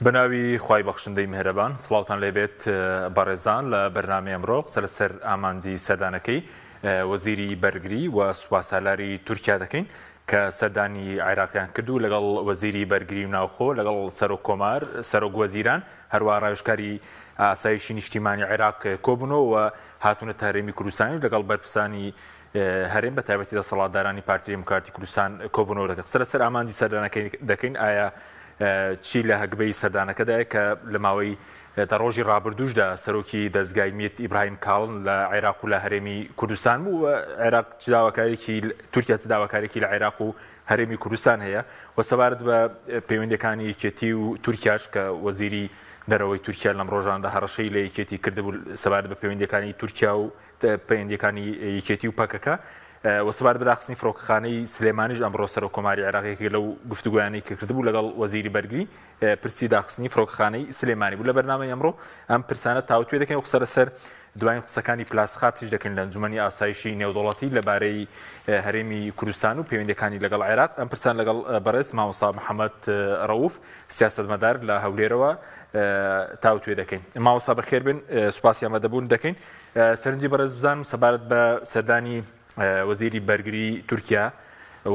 بەناوی خوای بەخشندەی میهرەبان سڵاوتان لێبێت بەڕێزان لە بەرنامەی ئەمڕۆ قسە لەسەر ئامانجی سەردانەکەی وەزیری بەرگری و سوپاسالاری تورکیا دەکەین کە سەردانی عێراقیان کرد و لەگەڵ وەزیری بەرگری و ناوخۆ لەگەڵ سەرۆک کۆمار سەرۆک وەزیران هەروە ڕاوێژکاری ئاسایشی نیشتیمانی عێراق کۆبوونەوە و هاتوونەتە هەرێمی کوردستانی و لەگەڵ بەرپرسانی هەرێم بە تایبەتی دەسەڵاتدارانی پارتی دیموکراتی کوردستان کۆبوونەوە دەکەن. قسە لەسەر ئامانجی سەردانەکەی دەکەین، ئایا چی لە هەگبەی سەردانەکەدایە کە لە ماوەی دە ڕۆژی ڕابردووشدا سەرۆکی دەزگای میت ئیبراهیم کاڵن لە عێراق و لە هەرێمی کوردستان بوو و عێراق چ داواکاریەکی تورکیا چ داواکاریەکی لە عێراق و هەرێمی کوردستان هەیە و سەبارەت بە پەیوەندیەکانی یەکێتی و تورکیاش کە وەزیری دەرەوەی تورکیا لەم ڕۆژاندا هەڕەشەی لە یەکێتی کردبوو سەبارەت بە پەیوەندیەکانی تورکیا و پەیوەندییەکانی یەکێتی و پەکەکە و سەبارەت بە داخستنی فڕۆکەخانەی سلێمانیش ئەمڕۆ سەرۆک کۆماری عێراق یەکێک لەو گفتوگۆیانەی کە کردبوو لەگەڵ وەزیری بەرگری پرسی داخستنی فڕۆکەخانەی سلێمانی بوو. لە بەرنامەی ئەمڕۆ ئەم پرسانە تاوتوێ دەکەین و قسە لەسەر دوایین قسەکانی پلاسخارتیش دەکەین لە ئەنجومەنی ئاسایشی نێودەوڵەتی لەبارەی هەرێمی کوردستان و پەیوەندییەکانی لەگەڵ عێراق. ئەم پرسان لەگەڵ بەڕێز مامۆستا محەممەد ڕەوف سیاسەتمەدار لە هەولێرەوە تاوتوێ دەکەین. مامۆستا بەخێر بن، سوپاسی ئامادەبوون دەکەین. سەرنجی بەڕێز بزانم سەبارەت بە سەردانی وەزیری بەرگری تورکیا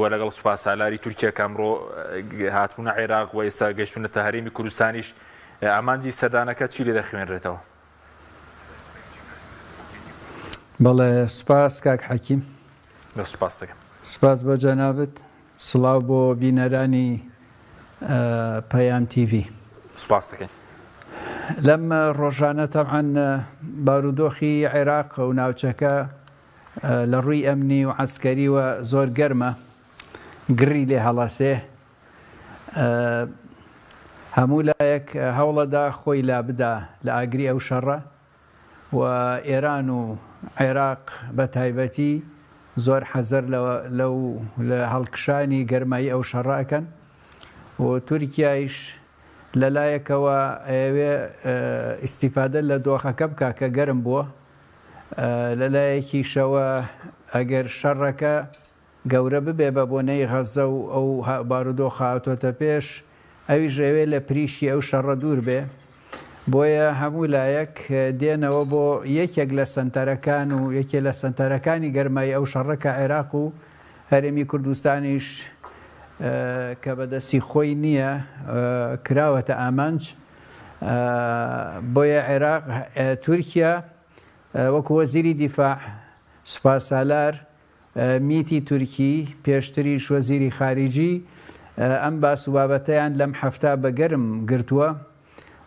و لەگەڵ سوپا سالاری تورکیا کە ئەمڕۆ هاتبوونە عێراق و ئێستا گەشتونەتە هەرێمی کوردستانیش ئامانجی سەردانەکە چی لێ دەخوێنرێتەوە؟ بەڵێ سوپاس کاک حەکیم. سوپاس دەکەم. سوپاس بۆ جەنابت. سڵاو بۆ بینەرانی پەیام تیڤی. سوپاست دەکەین. لەم ڕۆژانە تەبعەن بارودۆخی عێراق و ناوچەکە لە ڕووی ئەمنی و عەسکەریوە زۆر گەرمە، گڕی لێ هەڵەسێ. هەموو لایەک هەوڵەدا خۆی لابدا لە ئاگری ئەو شەڕە. و ئێران و عێراق بە تایبەتی زۆر حەزەر لەو لە هەڵکشانی گەرمایی ئەو شەڕە ئەکەن و تورکیایش لە لایەکەوە ئەیەوێ ئیستیفادە لە دۆخەکە بکا کە گەرم بووە لە لایەکیشەوە ئەگەر شەڕەکە گەورە ببێ بە بۆنەی غەزە و ئەو بارودۆخە هاتۆتە پێش، ئەویش ئەوێ لە پریشی ئەو شەڕە دوور بێ. بۆیە هەموو لایەک دێنەوە بۆ یەکێک لە سەنتەرەکان و یەکێ لە سەنتەرەکانی گەرمایی ئەو شەڕە کە عێراق و هەرێمی کوردستانیش کە بە دەستی خۆی نییە کراوەتە ئامانج. بۆیە عێراق تورکیا وەکو وەزیری دیفاع، سوپاسالار، میتی تورکی، پێشتریش وەزیری خاریجی، ئەم باس و بابەتەیان لەم هەفتە بە گەرم گرتووە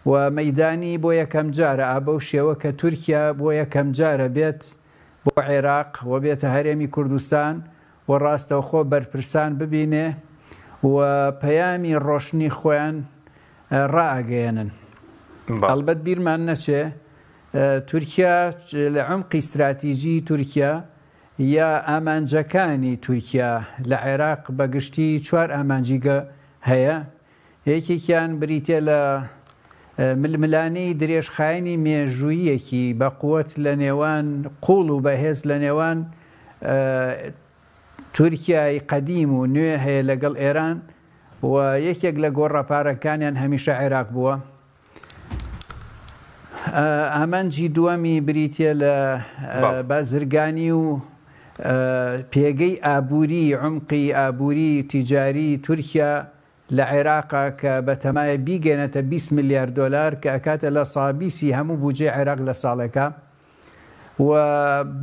و مەیدانی بۆ یەکەمجارە ئا بەو شێوە کە تورکیا بۆ یەکەمجارە بێت بۆ عێراق و بێتە هەرێمی کوردستان و ڕاستەوخۆ بەرپرسان ببینێ و پەیامی ڕۆشنی خۆیان ڕائەگەیەنن. ئەڵبەت بیرمان نەچێ تورکیا لە عومقی ستراتیجی تورکیا یا ئامانجەکانی تورکیا لە عێراق بە گشتی چوار ئامانجی گە هەیە، یەکێکیان بریتیە لە ململانێی درێژخایەنی مێژووییەکی بە قوت لە نێوان قوڵ و بەهێز لە نێوان تورکیای قەدیم و نوێ هەیە لەگەڵ ئێران و یەکێک لە گۆڕەپارەکانیان هەمیشە عێراق بووە. ئامانجی دووەمی بریتیە لە بازرگانی و پێگەی ئابووری عمقی ئابووری تیجاری تورکیا لە عێراقا کە بەتەمایە بیگەێنێتە 20 ملیار دۆلار کە ئەکاتە لە سابیسی هەموو بودجەی عێراق لە ساڵێکا و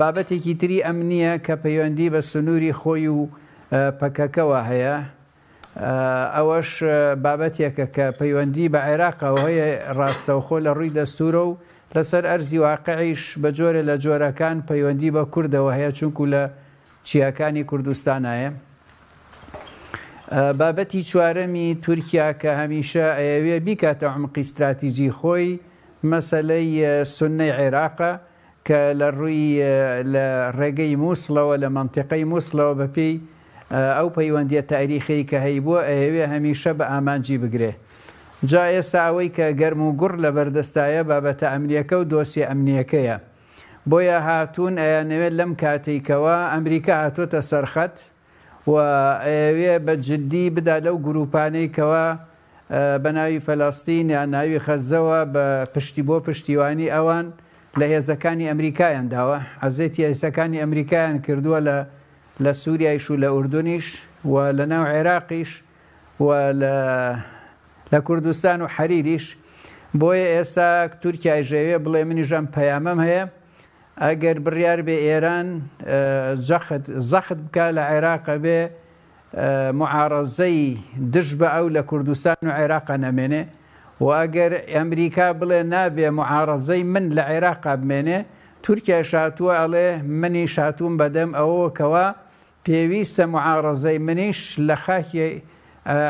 بابەتێکی تری ئەمنیە کە پەیوەندی بە سنووری خۆی و پەکەکەوە هەیە ئەوەش بابەتێکە کە پەیوەندی بە عێراقەوە هەیە ڕاستەوخۆ لە ڕووی دەستوورە و لەسەر ئەرزی واقعیش بە جۆرێ لە جۆرەکان پەیوەندی بە کوردەوە هەیە چونکو لە چیاکانی کوردستانایە. بابەتی چوارەمی تورکیا کە هەمیشە ئەیەوێ بیکاتە عومقی ستراتیجی خۆی مەسەلەی سوننەی عێراقە کە لە ڕووی لە ڕێگەی موسڵەوە لە مەنتیقەی موسڵەوە بە پێی ئەو پەیوەندیە تاریخیەی کە هەیبووە ئەیەوێ هەمیشە بە ئامانجی بگرێ. جا ئێستا ئەوەی کە گەرم و گوڕ لە بەردەستایە بابەتە ئەمنیەکە و دۆسیە ئەمنیەکەیە. بۆیە هاتوون ئەیانەوێ لەم کاتەی کەوا ئەمریکا هاتۆتە سەر خەت و ئەیەوێ بە جدی بدا لەو گروپانەی کەوا بە ناوی فەلەستین یان ناوی غەززەوە بە پشتی بۆ پشتیوانی ئەوان لە هێزەکانی ئەمریکایان داوە، عەزێتی هێزەکانی ئەمریکایان کردووە لە لە سوریایش و لە ئوردونیش و لە ناو عێراقیش و لە لە کوردستان و حەریریش، بۆیە ئێستا تورکیایش ئەیەوێ بڵێ منیش ئەم پەیامەم هەیە، ئەگەر بڕیار بێ ئێران جەخت زەخت بکا لە عێراق ئەبێ موعارەزەی دژ بە ئەو لە کوردستان و عێراقا نەمێنێ و ئەگەر ئەمریکا بڵێ نابێ موعارەزەی من لە عێراقا بمێنێ تورکیایش هاتووە ئەڵێ منیش هاتووم بەدەم ئەوەوە کەوا پێویستە موعارەزەی منیش لە خاکی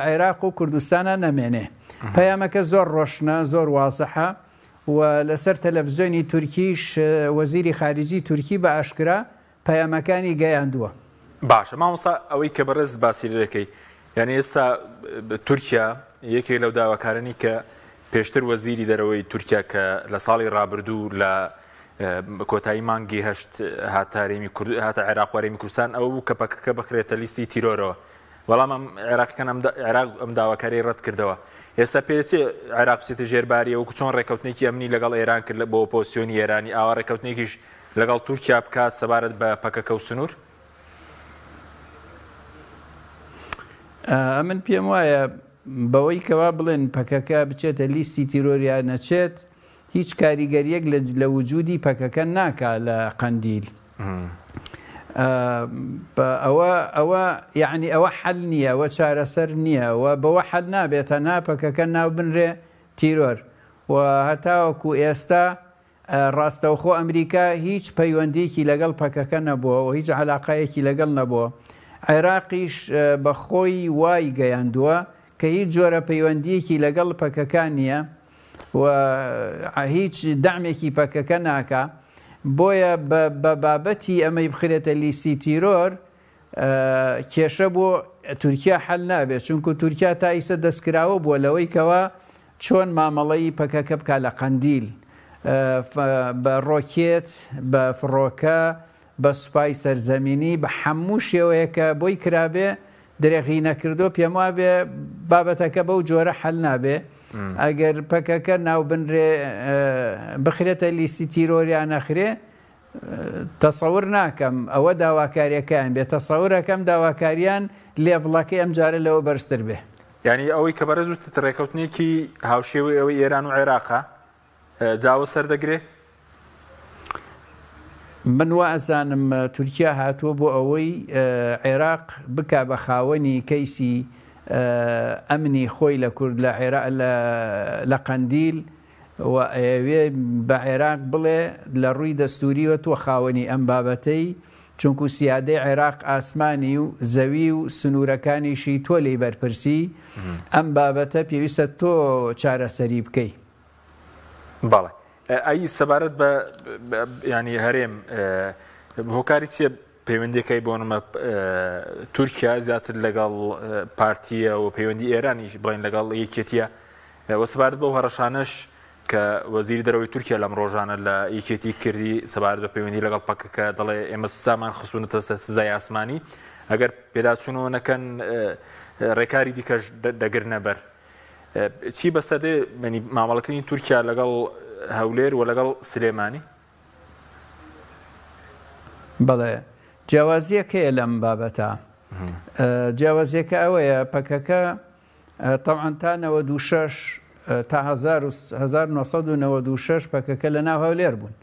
عێراق و کوردستانا نەمێنێ. پەیامەکە زۆر ڕۆشنە، زۆر وازحە و لەسەر تەلەفزیۆنی تورکیش وەزیری خارجی تورکی بە ئاشکرا پەیامەکانی گەیاندووە. باشە مامۆستا ئەوەی کە بەڕێزت باسی لێ دەکەی یانی ئێستا تورکیا یەکێک لەو داواکارانی کە پێشتر وەزیری دەرەوەی تورکیا کە لە ساڵی ڕابردوو لە کۆتایی مانگی هەشت هاتە هەرێمی کورد هاتە عێراق و هەرێمی کوردستان ئەوە بوو کە پەکەکە بخرێتە لیستی تیرۆرەوە بەڵام ئەم عێراقیەکان ئەم عێراق ئەم داواکاری ڕەت کردەوە ئێستا پێچێ عێراق بچێتە ژێرباریەوە وەکو چۆن ڕێککەوتنێکی ئەمنی لەگەڵ ئێران کرد بۆ ئۆپۆزسیۆنی ئێرانی ئاوا ڕێککەوتنێکیش لەگەڵ تورکیا بکات سەبارەت بە پەکەکە و سنوور؟ ئەمن پێم وایە بەوەی کەوا بڵێن پەکەکە بچێتە لیستی تیرۆر یا نەچێت هیچ کاریگەریەک لە وجودی پەکەکە ناکا لە قەندیل ئەوە ئەوە یعنی ئەوە حل نییە ئەوە چارەسەر نییە و بەوە حل نابێت تەنها پەکەکە ناو بنرێ تیرۆر و هەتاوەکو ئێستا ڕاستەوخۆ ئەمریکا هیچ پەیوەندیەکی لەگەڵ پەکەکە نەبووە و هیچ عەلاقەیەکی لەگەڵ نەبووە، عێراقیش بە خۆی وای گەیاندووە کە هیچ جۆرە پەیوەندیەکی لەگەڵ پەکەکە نییە و هیچ دەعمێکی پەکەکە ناکا، بۆیە بە بابەتی ئەمەی بخرێتە لیستی تیرۆر کێشە بۆ تورکیا حەل نابێت، چونکو تورکیا تا ئیسە دەستکراوە بووە لەوەی کەوا چۆن مامەڵەی پەکەکە بکا لە قەندیل بە ڕۆکێت، بە فڕۆکە، بە سوپای سەرزەمینی، بە حەموو شێوەیەک کە بۆی کرابێ درێغی نەکردووە، پێموابێ بابەتەکە بەو جۆرە حەل نابێ. ئەگەر پەکەکە ناوبنرێ بخرێتە لیستی تیرۆر یا نەخرێ، تەسەور ناکەم ئەوە داواکاریەکەیان بێ، تەسەور ئەکەم داواکاریان لێڤڵەکەی ئەمجارە لەوە بەرزتر بێ. یانی ئەوەی کە بەڕێز وتت ڕێکەوتنێکی هاوشێوەی ئەوەی ئێران و عێراقە جا ئەوە سەردەگرێ؟ من وا ئەزانم تورکیا هاتووە بۆ ئەوەی عێراق بکا بە خاوەنی کەیسی ئەمنی خۆی لە کورد لە عێراق لە قەندیل و ئەیەوێ بە عێراق بڵێ لە ڕووی دەستووریوە تۆ خاوەنی ئەم بابەتەی، چونکو سیادەی عێراق ئاسمانی و زەوی و سنوورەکانیشی تۆ لێی بەرپرسی، ئەم بابەتە پێویستە تۆ چارەسەری بکەی. بەڵێ. ئەی سەبارەت بە یانی هەرێم هۆکاری چییە پەیوەندیەکەی بۆ نمە تورکیا زیاتر لەگەڵ پارتیە و پەیوەندی ئێرانیش بڵێن لەگەڵ یەکێتیە و سەبارەت بەو هەڕەشانەش کە وەزیری دەرەوەی تورکیا لەم ڕۆژانە لە یەکێتی کردی سەبارەت بە پەیوەندی لەگەڵ پەکەکە دەڵێ ئێمە سزامان خستوونەتە سەر سزای ئاسمانی ئەگەر پێداچوونەوە نەکەن ڕێکاری دیکەش دەگرنە بەر چی بەسەردێ مامەڵەکردنی تورکیا لەگەڵ هەولێر و لەگەڵ سلێمانی؟ بەڵێ جیاوازیەک هەیە لەم بابەتە جیاوازیەکە ئەوەیە پەکەکە تەبعەن تا 96 تا 1996 پەکەکە لە ناو هەولێر بوون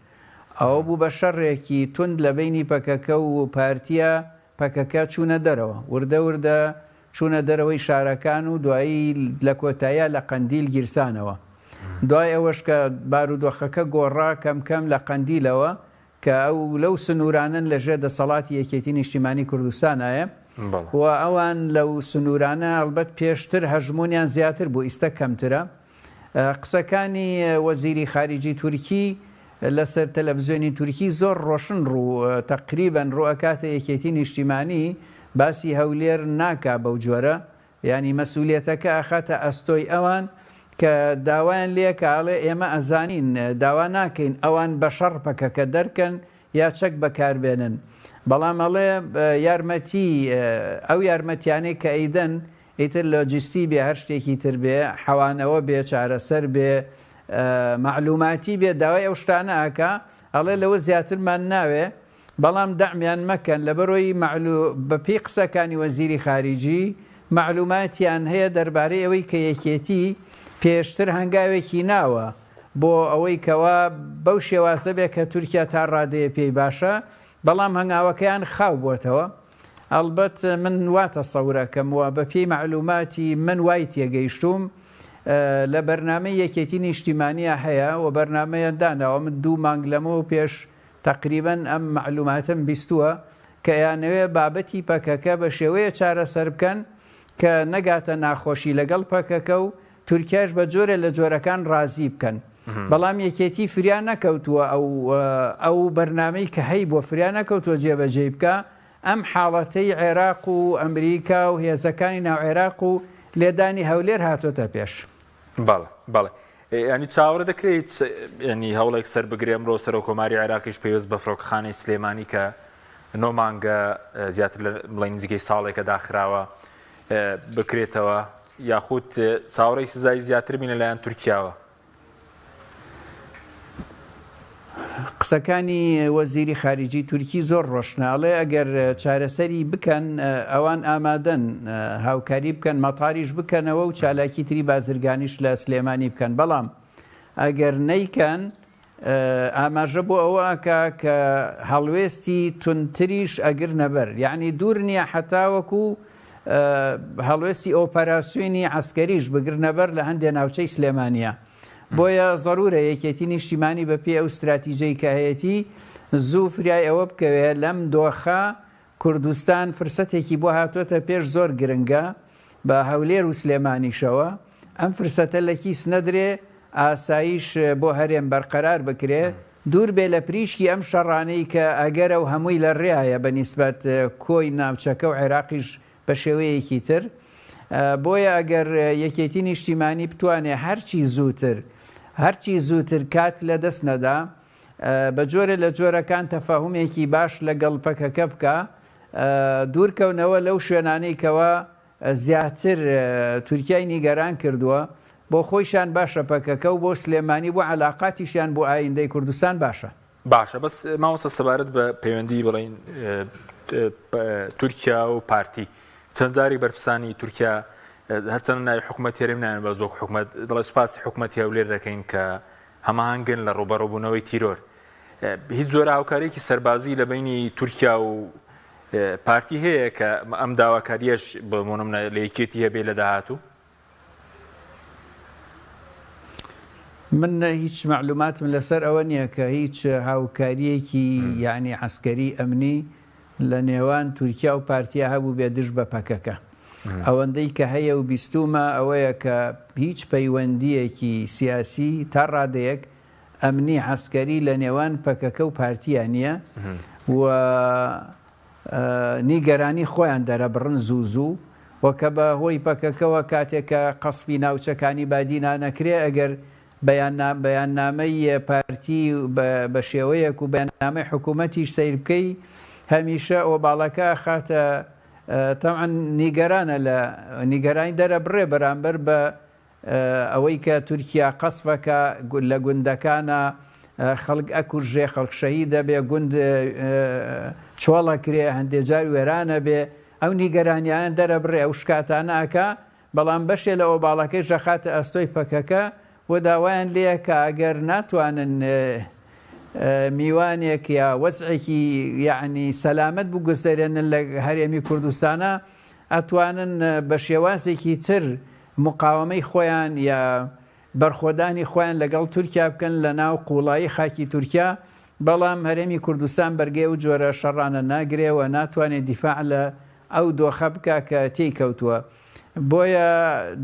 ئەوە بوو بە شەڕێکی توند لە بینی پەکەکە و پارتیە پەکەکە چوونە دەرەوە وردە وردە چوونە دەرەوەی شارەکان و دوایی لە کۆتاییا لە قەندیل گیرسانەوە. دوای ئەوەش کە بارودۆخەکە گۆڕا کەم کەم لە قەندیلەوە کە ئەو لەو سنوورانەن لە ژێر دەسەڵاتی یەکێتی نیشتیمانی کوردستانایە و ئەوان لەو سنوورانە ئەڵبەت پێشتر هەژموونیان زیاتر بوو ئیستە کەمترە. قسەکانی وەزیری خاریجی تورکی لەسەر تەلەفزیۆنی تورکی زۆر ڕۆشن ڕوو تەقریبەن ڕوو ئەکاتە یەکێتی نیشتیمانی باسی هەولێر ناکا بەو جۆرە یانی مەسئولیەتەکە ئەخاتە ئەستۆی ئەوان کە داوایان لێکا ئەڵێ ئێمە ئەزانین داوا ناکەین ئەوان بە شەڕ پەکەکە دەرکەن یا چەک بەکار بێنن بەڵام ئەڵێ یارمەتی ئەو یارمەتیانەی کە ئەیدەن ئیتر لۆجیستی بێ هەر شتێکی تر بێ، حەوانەوە بێ، چارەسەر بێ، مەعلوماتی بێ، داوای ئەو شتانە ئەکا، ئەڵێ لەوە زیاترمان ناوێ، بەڵام دەعمیان مەکەن، لەبەرئەوەی مەعلو بە پێی قسەکانی وەزیری خاریجی مەعلوماتیان هەیە دەربارەی ئەوەی کە یەکێتی پێشتر هەنگاوێکی ناوە بۆ ئەوەی کەوا بەو شێوازە بێ کە تورکیا تا ڕادەیە پێی باشە، بەڵام هەنگاوەکەیان خاو بۆتەوە. ئەڵبەت من وا تەسەور ئەکەم و بە پێی مەعلوماتی من وای تێگەیشتووم لە بەرنامەی یەکێتی نیشتیمانیا هەیە و بەرنامەیان داناوە من دوو مانگ لەمەو پێش تەقریبەن ئەم مەعلوماتەم بیستووە کە ئەیانەوێ بابەتی پەکەکە بە شێوەیە چارەسەر بکەن کە نەگاتە ناخۆشی لەگەڵ پەکەکە و تورکیاش بە جۆرێ لە جۆرەکان ڕازی بکەن بەڵام یەکێتی فریا نەکەوتووە ئەو ئەو بەرنامەی کە هەیبووە فریا نەکەوتووە جێبەجێی بکا ئەم حاڵەتەی عێراق و ئەمریکا و هێزەکانی ناو عێراق و لێدانی هەولێر هاتۆتە پێش. بەڵێ بەڵێ ینی چاوەڕێ دەکرێت ینی هەوڵێک سەر بگرێ ئەمڕۆ سەرۆک کۆماری عێراقیش پەیوەست بە فڕۆکەخانەی سلێمانی کە نۆ مانگە زیاتر لە بڵێن نزیکەی ساڵێکە داخراوە بکرێتەوە یاخود چاوەڕێی سزای زیاتر بین لەلایەن تورکیاوە؟ قسەکانی وەزیری خاریجی تورکی زۆر ڕۆشنە، ئەڵێ ئەگەر چارەسەری بکەن ئەوان ئامادەن هاوکاری بکەن مەتاریش بکەنەوە و چالاکی تری بازرگانیش لە سلێمانی بکەن، بەڵام ئەگەر نەیکەن ئاماژە بۆ ئەوە ئەکا کە هەڵوێستی توندتریش ئەگرنە بەر، یەعنی دوور نییە حەتاوەکو هەڵوێستی ئۆپەراسیۆنی عەسکەریش بگرنە بەر لە هەندێ ناوچەی سلێمانییە. بۆیە زەرورە یەکێتی نیشتیمانی بە پێی ئەو ستراتیجەی کە هەیەتی زوو فریای ئەوە بکەوێ لەم دۆخە کوردستان فرسەتێکی بۆ هاتۆتە پێش زۆر گرنگە بە هەولێر و سلێمانیشەوە ئەم فرسەتە لە کیس نەدرێ ئاسایش بۆ هەرێم بەرقەرار بکرێ دوور بێ لە پریشکی ئەم شەڕانەی کە ئەگەرە و هەمووی لە ڕێایە بە نیسبەت کۆی ناوچەکە و عێراقیش بە شێوەیەکی تر بۆیە ئەگەر یەکێتی نیشتیمانی بتوانێ هەرچی زووتر هەرچی زووتر کات لە دەست نەدا بە جۆرێ لە جۆرەکان تەفاهومێکی باش لەگەڵ پەکەکە بکا، دوورکەونەوە لەو شوێنانەی کەوا زیاتر تورکیای نیگەران کردووە، بۆ خۆیشیان باشە پەکەکە و بۆ سلێمانی بۆ عەلاقاتیشیان بۆ ئایندەی کوردستان باشە. باشە بەس مامۆستا سەبارەت بە پەیوەندی بڵێین تورکیا و پارتی چەند جارێک بەرپرسانی تورکیا هەرچەند ناوی حکوومەت هەرێم نایەن بەس وەک حکوومەت دەڵێ سوپاسی حکوومەتی هەولێر دەکەین کە هەماهەنگن لە ڕووبەڕووبوونەوەی تیرۆر. هیچ جۆرە هاوکارییەکی سەربازی لە بەینی تورکیا و پارتی هەیە کە ئەم داواکارییەش بۆ نمونە لە یەکێتی هەبێ لە داهاتوو؟ من هیچ مەعلوماتم لەسەر ئەوە نییە کە هیچ هاوکارییەکی یانی عەسکەری ئەمنی لە نێوان تورکیا و پارتیا هەبووبێ دژ بە پەکەکە. ئەوەندەی کە هەیە و بیستوومە ئەوەیە کە هیچ پەیوەندییەکی سیاسی تا ڕادەیەک ئەمنی عەسکەری لە نێوان پەکەکە و پارتیا نییە و نیگەرانی خۆیان دەرەبڕن زوو زوو و کە بە هۆی پەکەکەوە کاتێک کە قەسفی ناوچەکانی بادینان ئەکرێ ئەگەر بەیاننامەی پارتی بە شێوەیەک و بەیاننامەی حکوومەتیش سەیر بکەی هەمیشە ئۆباڵەکە ئەخاتە تەبعەن نیگەرانە لە نیگەرانی دەرەبڕێ بەرامبەر بە ئەوەی کە تورکیا قەسفەکە لە گوندەکانە خەڵک ئەکوژێ خەڵک شەهید ئەبێ گوند چۆڵ ئەکرێ هەندێ جار وێران ئەبێ ئەو نیگەرانیانە دەرەبڕێ ئەو شکاتانە ئەکا بەڵام بەشێ لە ئۆباڵەکەیش دەخاتە ئەستۆی پەکەکە و داوایان لێ ئەکا ئەگەر ناتوانن میوانێک یا وەزعێکی یەعنی سەلامەت بگوزەرێنن لە هەرێمی کوردستانا ئەتوانن بە شێوازێکی تر مقاوەمەی خۆیان یا بەرخۆدانی خۆیان لەگەڵ تورکیا بکەن لە ناو قوڵایی خاکی تورکیا، بەڵام هەرێمی کوردستان بەرگەی ئەو جۆرە شەڕانە ناگرێ و ناتوانێ دیفاع لە ئەو دۆخە بکا کە تێی کەوتووە. بۆیە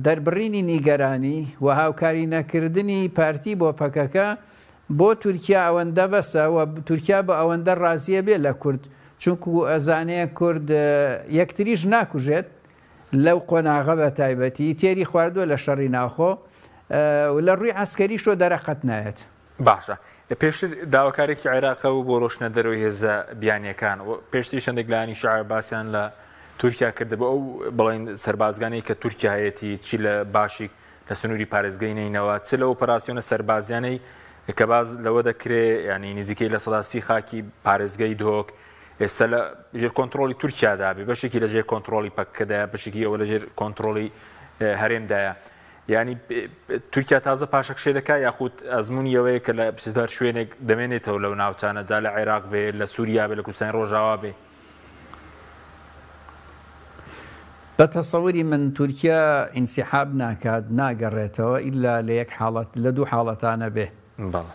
دەربڕینی نیگەرانی و هاوکاری نەکردنی پارتی بۆ پەکەکە بۆ تورکیا ئەوەندە بەسە و تورکیا بە ئەوەندە ڕازیە بێ لە کورد چونکو ئەزانێ کورد یەکتریش ناکوژێت لەو قۆناغە بە تایبەتی تێری خواردووە لە شەڕی ناوخۆ و لە ڕووی عەسکەریشەوە دەرەقەت نایەت. باشە پێشتر داواکارێکی عێراق هەبوو بۆ ڕۆشتنە دەرەوەی هێزە بیانیەکان و پێشتریش هەندێک لایەنی شیعە باسیان لە تورکیا کردبوو ئەو بڵێن سەربازگانەی کە تورکیا هەیەتی چی لە باشیک لە سنووری پارێزگەی نەینەوا چ لە ئۆپەراسیۆنە سەربازیانەی کە باز لەوە دەکرێ ینی نزیکەی 30% خاکی پارێزگەی دهۆک ئێستا لە ژێر کۆنترۆڵی تورکیادا بێ بەشێکی لە ژێر کۆنترۆڵی پەکەکەدایە بەشێکی ئەوە لە ژێر کۆنترۆڵی هەرێمدایە یانی تورکیا تازە پاشەکشێ دەکا یاخود ئەزموونی ئەوەیە کە لە هەر شوێنێک دەمێنێتەوە لەو ناوچانە جا لە عێراق بێ لە سووریا بێ لە کوردستانی ڕۆژاوا بێ؟ بە تەسەوری من تورکیا ئینسیحاب ناکات ناگەڕێتەوە ئیلا لە یەک حاڵەت لە دوو حاڵەتا نەبێ بەڵێ.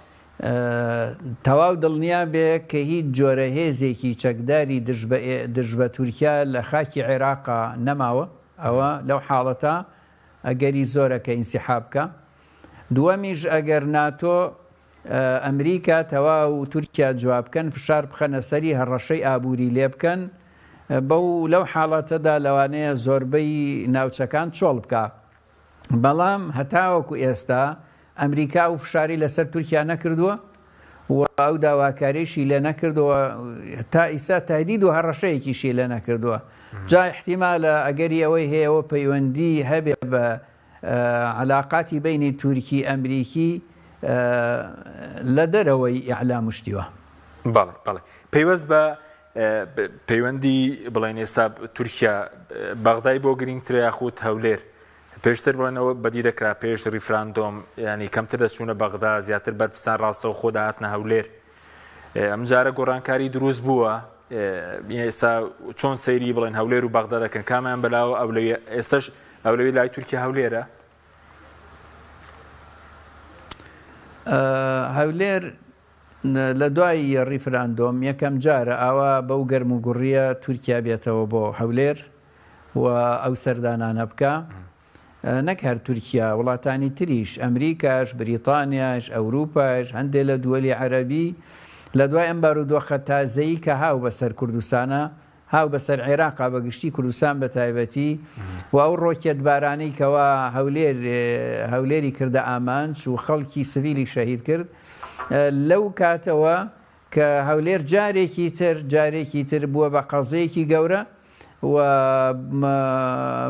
تەواو دڵنیا بێ کە هیچ جۆرە هێزێکی چەکداری دژ بە دژ بە تورکیا لە خاکی عێراقا نەماوە ئەوە لەو حاڵەتە ئەگەری زۆرە کە ئینسیحاب بکا. دووەمیش ئەگەر ناتۆ، ئەمریکا تەواو تورکیا جواب کەن، فشار بخەنە سەری، هەڕەشەی ئابووری لێ بکەن، بەو لەو حاڵەتەدا لەوانەیە زۆربەی ناوچەکان چۆڵ بکا. بەڵام هەتاوەکو ئێستا ئەمریکا ئەو فشارەی لەسەر تورکیا نەکردووە و ئەو داواکاریەیشی لێ نەکردووە، تا ئیستا تەهدید و هەڕەشەیەکیشی لێ نەکردووە. جا ئیحتیمالە ئەگەری ئەوەی هەیە ئەوە پەیوەندی هەبێ بە عەلاقاتی بەینی تورکی ئەمریکی لە دەرەوەی ئیعلام و شتی وا. بەڵێ بەڵێ پەیوەست بە پەیوەندی بڵێن ئێستا تورکیا بەغدای بۆ گرینگترە یاخود هەولێر؟ پێشتر بڵێن ئەوە بەدی دەکرا پێش ڕیفراندۆم یانی کەمتر دەچوونە بەغدا زیاتر بەرپرسان ڕاستەوخۆ دەهاتنە هەولێر ئەم جارە گۆڕانکاری دروست بووە ئێستا چۆن سەیری بڵێن هەولێر و بەغدا دەکەن کامیان بەلاوە ئەولەویە ئێستش ئەولەوی لای تورکیا هەولێرە هەولێر لە دوای ڕیفراندۆم یەکەم جارە ئاوا بەو گەرم و گوڕیە تورکیا بێتەوە بۆ هەولێر و ئەو سەردانانە بکا. نەک هەر تورکیا وڵاتانی تریش ئەمریکاش، بریتانیاش، ئەوروپاش، هەندێ لە دووەلی عەرەبی لە دوای ئەم بارودۆخە تازەی کە هاو بەسەر کوردستانا هاو بەسەر عێراقا بە گشتی کوردستان بە تایبەتی و ئەو ڕۆکێت بارانەی کەوا هەولێر هەولێری کردە ئامانج و خەڵکی سڤیلی شەهید کرد لەو کاتەوە کە هەولێر جارێکی تر جارێکی تر بووە بە قەزیەکی گەورە و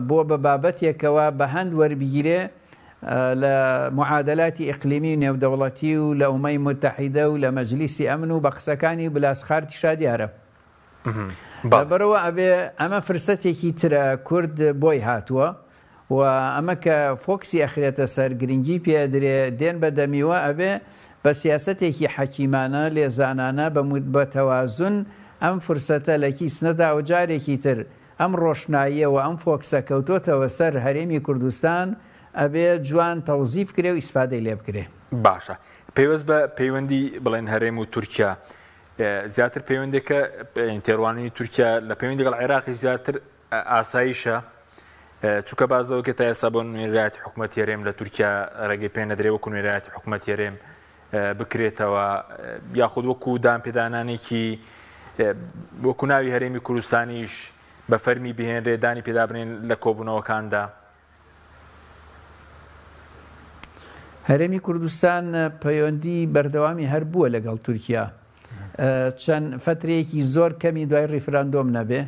بووە بە بابەتێکەوە بە هەند وەربگیرێ لە معادلاتی ئیقلیمی و نێودەوڵەتی و لە ئومەی متحیدە و لە مەجلیسی ئەمن و بە قسەکانی بلاسخارتیشا دیارە. لەبەرئەوە ئەبێ ئەمە فرسەتێکی ترە کورد بۆی هاتووە و ئەمە کە فۆکسی ئەخرێتە سەر گرنگی پێ ئەدرێ دێن بە دەمیوە ئەبێ بە سیاسەتێکی حەکیمانە لێزانانە بە بە تەوازن ئەم فرسەتە لە کیس نەدا و جارێکی تر ئەم ڕۆشناییە و ئەم فۆکسە کەوتۆتەوە سەر هەرێمی کوردستان ئەبێ جوان تەوزیف کرێ و ئیسفادەی لێ بکرێ. باشە پەیوەست بە پەیوەندی بڵێن هەرێم و تورکیا زیاتر پەیوەندێکە تێڕوانینی تورکیا لە پەیوەندی لەگەڵ عێراقی زیاتر ئاسایشە چونکە باس لەوە کە تا ئێستا بۆ نوێنەرایەتی حکوومەتی هەرێم لە تورکیا ڕێگەی پێ نەدرێ وەکو نوێنەرایەتی حکوومەتی هەرێم بکرێتەوە یاخود وەکو دانپێدانانێکی وەکو ناوی هەرێمی کوردستانیش بە فەرمی بهێنرێ دانی پێدابنێن لە کۆبوونەوەکاندا. هەرێمی کوردستان پەیوەندی بەردەوامی هەر بووە لەگەڵ تورکیا چەند فترەیەکی زۆر کەمی دوای ڕیفراندۆم نەبێ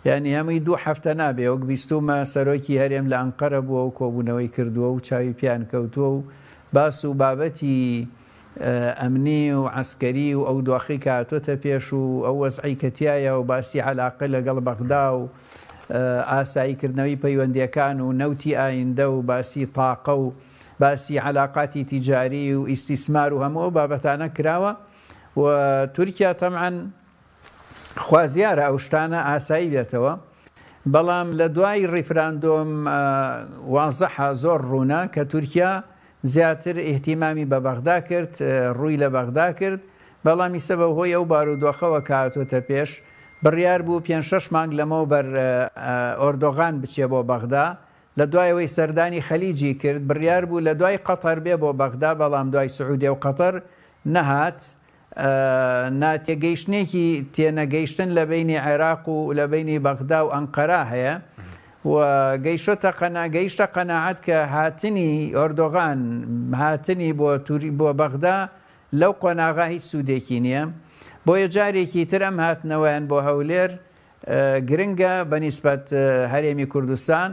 یانی هەمووی دوو هەفتە نابێ وەک بیستومە سەرۆکی هەرێم لە ئەنقەرە بووە و کۆبوونەوەی کردووە و چاوی پیان کەوتووە و باس و بابەتی ئەمنی و عەسکەری و ئەو دۆخەی کە هاتۆتە پێش و ئەو وەزعەی کە تیایە و باسی عەلاقە لەگەڵ بەغدا و ئاسایی کردنەوەی پەیوەندیەکان و نەوتی ئایندە و باسی تاقە و باسی عەلاقاتی تیجاری و ئیستیسمار و هەموو ئەو بابەتانە کراوە و تورکیا تەبعەن خوازیارە ئەو شتانە ئاسایی بێتەوە بەڵام لە دوای ڕیفراندۆم وازحە زۆر ڕوونە کە تورکیا زیاتر ئیهتیمامی بە بەغدا کرد ڕووی لە بەغدا کرد بەڵام ئیسە بە هۆی ئەو بارودۆخەوە کە هاتۆتە پێش بڕیار بوو پێنج شەش مانگ لەمەوبەر ئۆردۆغان بچێ بۆ بەغدا لە دوای ئەوەی سەردانی خەلیجی کرد بڕیار بوو لە دوای قەتەر بێ بۆ بەغدا بەڵام دوای سعودیە و قەتەر نەهات ناتێگەیشتنێکی تێنەگەیشتن لە بەینی عێراق و لە بەینی بەغدا و ئەنقەرە هەیە و گەیشتە قەنا گەیشتە قەناعەت کە هاتنی ئۆردۆغان هاتنی بۆ توری بۆ بەغدا لەو قۆناغا هیچ سوودێکی نییە بۆیە جارێکی تر ئەم هاتنەوەیان بۆ هەولێر. گرنگە بە نیسبەت هەرێمی کوردستان